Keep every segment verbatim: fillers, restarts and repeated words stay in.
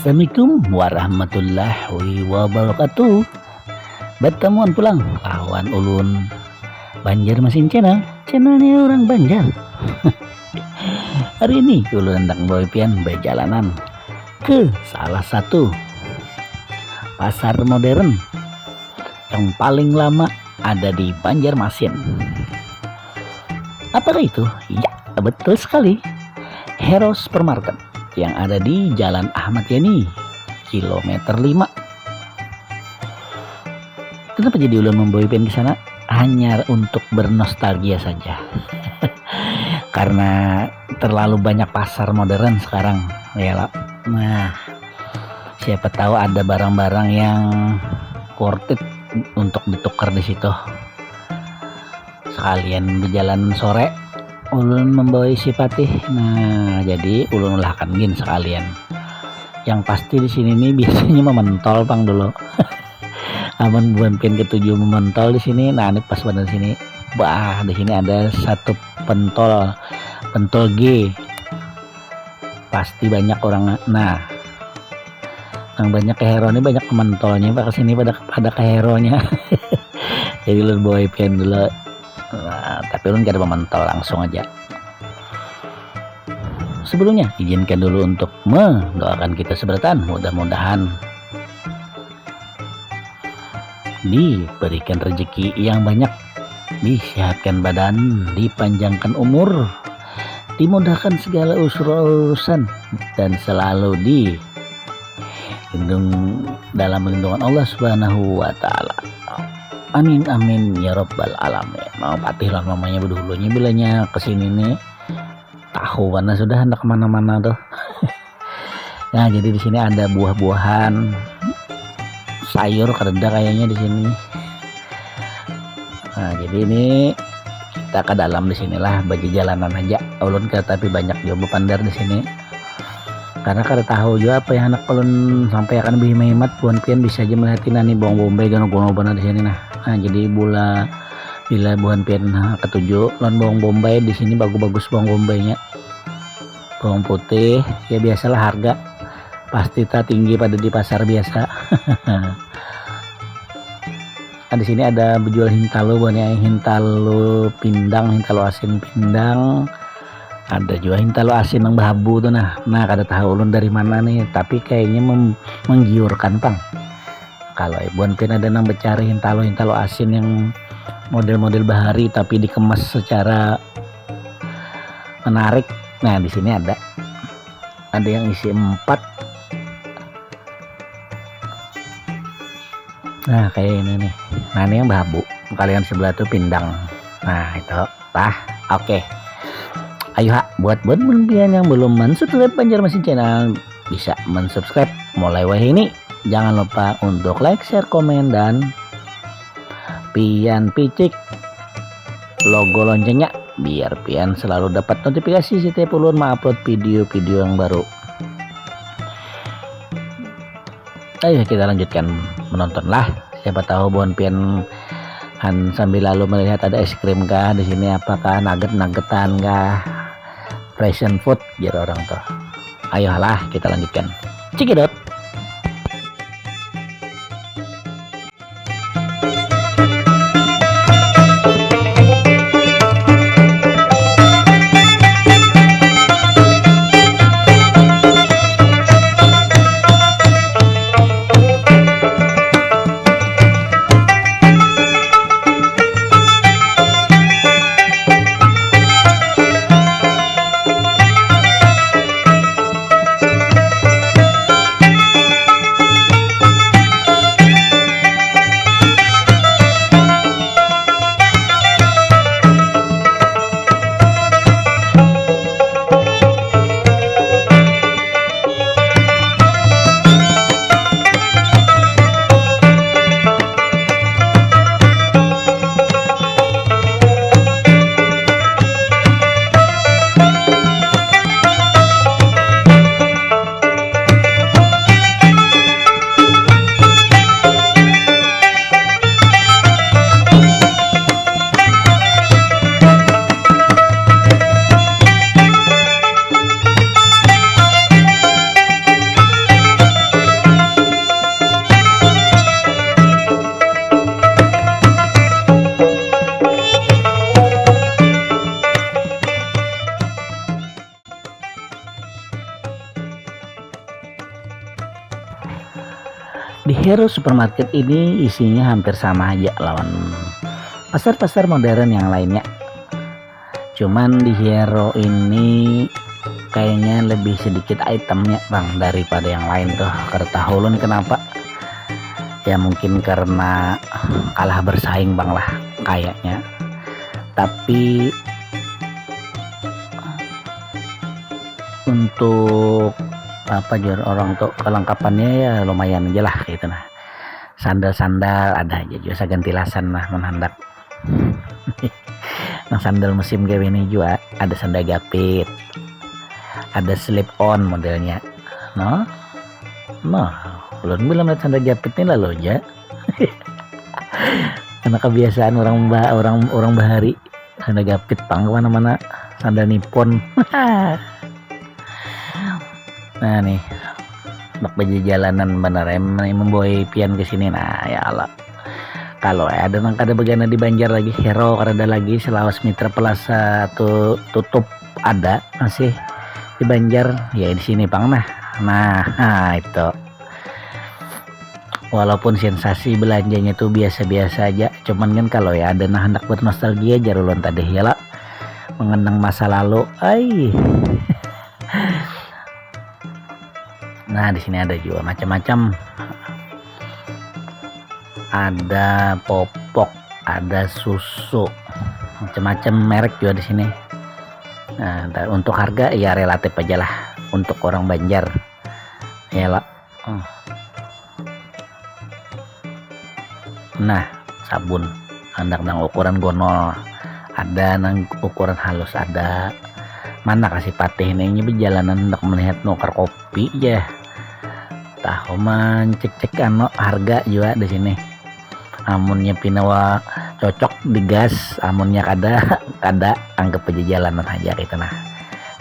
Assalamualaikum warahmatullahi wabarakatuh. Bertemuan pulang lawan ulun Banjar Masin Channel, channelnya orang Banjar. Hari ini ulun hendak membawa pian berjalanan ke salah satu pasar modern yang paling lama ada di Banjarmasin. Apakah itu? Ya, betul sekali. Hero Supermarket yang ada di Jalan Ahmad Yani, kilometer lima. Kenapa jadi ulun membawa pian ke sana? Hanya untuk bernostalgia saja. Karena terlalu banyak pasar modern sekarang, ya lah. Nah, siapa tahu ada barang-barang yang worth it untuk ditukar di situ. Sekalian berjalan sore, ulun membawa si Patih. Nah, jadi ulun ulahakan gin sekalian. Yang pasti di sini nih biasanya mementol pang dulu. Amun buhan pian ketujuh mementol di sini, nah, ini pas banget sini. Bah, di sini ada satu pentol, pentol G. Pasti banyak orang, nah, yang banyak ke hero ini banyak mentolnya, pak, kesini pada pada ke hero nya. Jadi lu bawa pian dulu. Nah, tapi ulun kada mementol, langsung aja. Sebelumnya, izinkan dulu untuk mendoakan kita seberatan. Mudah-mudahan diberikan rezeki yang banyak, disehatkan badan, dipanjangkan umur, dimudahkan segala urusan, dan selalu di lindung dalam lindungan Allah Subhanahu wa Ta'ala. Amin, amin, ya Rabbal Alamin. Nah, Patih lah namanya bedulunya, bilanya kesini nih, tahu mana sudah, hendak kemana-mana tuh. Nah, jadi di sini ada buah-buahan, sayur, kadeda kayaknya di sini. Nah, jadi ini kita ke dalam di sinilah, baju jalanan aja. Ulun ke, tapi banyak juga bepander di sini. Karena kada tahu juga apa yang anak ulun sampai akan berhemat-hemat, buhan pian bisa aja melihat ini bawang bombay, gana-gana benar di sini, nah. Nah, jadi bula bila buhan pian, nah, ketujuh lawan bawang bombay di sini, bagus-bagus bawang bombaynya. Bawang putih, ya biasalah, harga pasti tak tinggi pada di pasar biasa. Nah, di sini ada berjual hintalu, banyak hintalu pindang, hintalu asin pindang. Ada juga hintalu asin yang bahabu tuh, nah. Nah, kada tahu ulun dari mana nih, tapi kayaknya mem- menggiurkan pang. Kalau buhan pian ada nang bercari hintalu, hintalu asin yang model-model bahari tapi dikemas secara menarik, nah, di sini ada. Ada yang isi empat. Nah, kayak ini nih. Nah, ini yang bahabu. Kalian sebelah tuh pindang. Nah, itu. Tah, oke. Ayo ha, buat buat pian yang belum mensubscribe Banjarmasin Channel, bisa mensubscribe mulai wahini. Jangan lupa untuk like, share, komen, dan pian picik logo loncengnya biar pian selalu dapat notifikasi setiap ulun mengupload video-video yang baru. Ayo kita lanjutkan menonton lah. Siapa tahu buhan pian han sambil lalu melihat ada es krim kah di sini, apakah nugget-nuggetan kah, frozen food, jar orang tuh. Ayolah kita lanjutkan. Cekidot. Hero Supermarket ini isinya hampir sama aja lawan pasar-pasar modern yang lainnya. Cuman di Hero ini kayaknya lebih sedikit itemnya bang daripada yang lain tuh. Kereta ulun kenapa? Ya mungkin karena kalah bersaing bang lah kayaknya. Tapi untuk apa jual orang tuh kelengkapannya ya lumayan aja lah gitu nah. Sandal-sandal ada aja juga sagan tilasan lah menhandak. Nah sandal musim gawe ini juga ada sandal japit, ada slip on modelnya. Nah, nah, ulun belum lihat sandal japit ini lalu aja. Karena kebiasaan orang bah orang orang bahari sandal japit pang kemana-mana, sandal nipon. Nah nih, bak baju jalanan bener em membawa pian ke sini. Nah ya Allah, kalau ada nang kada begana di Banjar lagi, Hero kada ada lagi, selawas Mitra Plaza tuh tutup, ada masih di Banjar ya di sini pang nah. Nah itu walaupun sensasi belanjanya tuh biasa-biasa aja, cuman kan kalau ya ada nah hendak bernostalgia jar ulun tadi ya lah, mengenang masa lalu. Ai. Nah di sini ada juga macam-macam, ada popok, ada susu, macam-macam merek juga di sini. Nah untuk harga ya relatif aja lah untuk orang Banjar ya lah. Hmm. Nah sabun, handak nang ukuran gonol ada, nang ukuran halus ada. Mana kasih patih ini ini berjalanan hendak melihat nukar kopi ya. Tahu mancek-cek anu harga juga di sini. Amunnya pinawa cocok digas, amunnya kada kada anggap aja jalanan aja gitu nah.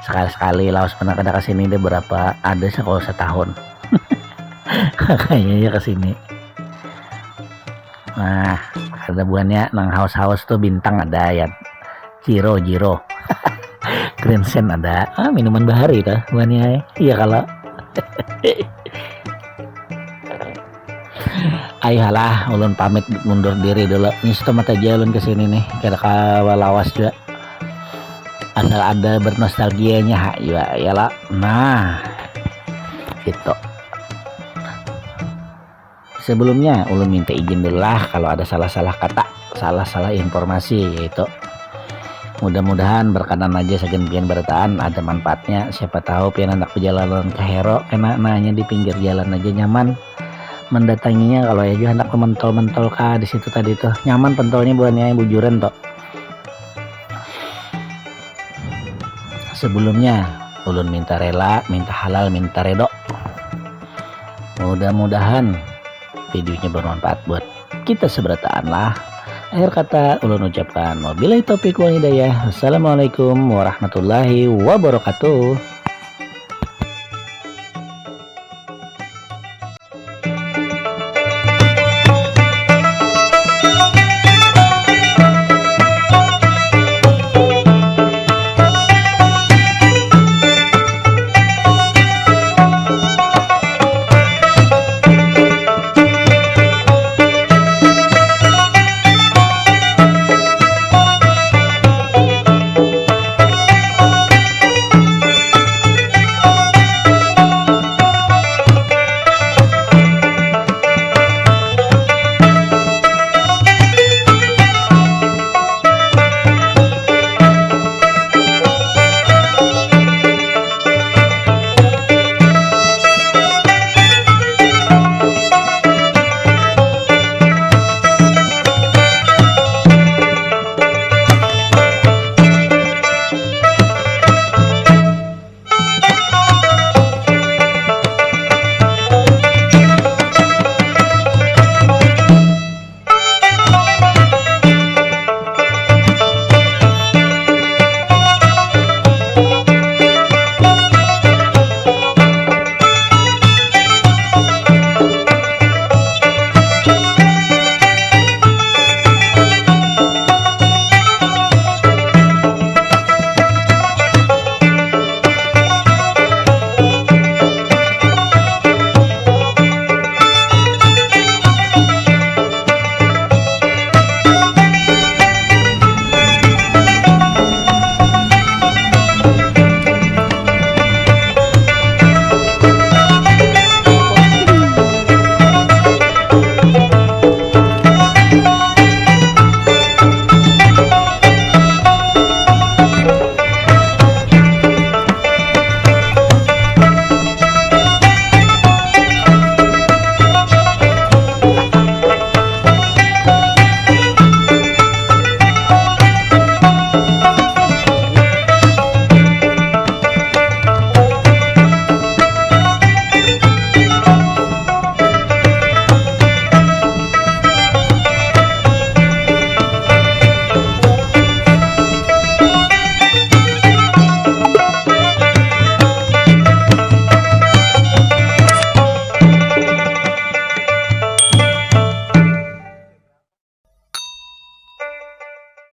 Sekali-sekali lawas pernah kada kesini deh berapa ada sekolah setahun. Kayaknya ya kesini. Nah ada buahnya nang haus-haus tuh bintang ada ya, jiro jiro. Green Sand ada ah, minuman bahari tuh buahnya iya kalau. Ayolah ulun pamit mundur diri dulu, ini setemat aja ulun kesini nih, kada kawa lawas juga. Asal ada bernostalgianya ha juga ya lah. Nah itu. Sebelumnya ulun minta izin dulu lah kalau ada salah-salah kata, salah-salah informasi gitu. Mudah-mudahan berkenan aja sagan pian berataan ada manfaatnya. Siapa tahu pian anak perjalanan ke Hero kena nanya di pinggir jalan aja nyaman. Mendatanginya kalau ya juga anak mentol-mentol kah di situ tadi tuh nyaman pentolnya buahnya bujuran tuh. Sebelumnya ulun minta rela, minta halal, minta redo. Mudah-mudahan videonya bermanfaat buat kita seberataan lah. Akhir kata ulun ucapkan wabillahi taufiq wal hidayah. Assalamualaikum warahmatullahi wabarakatuh.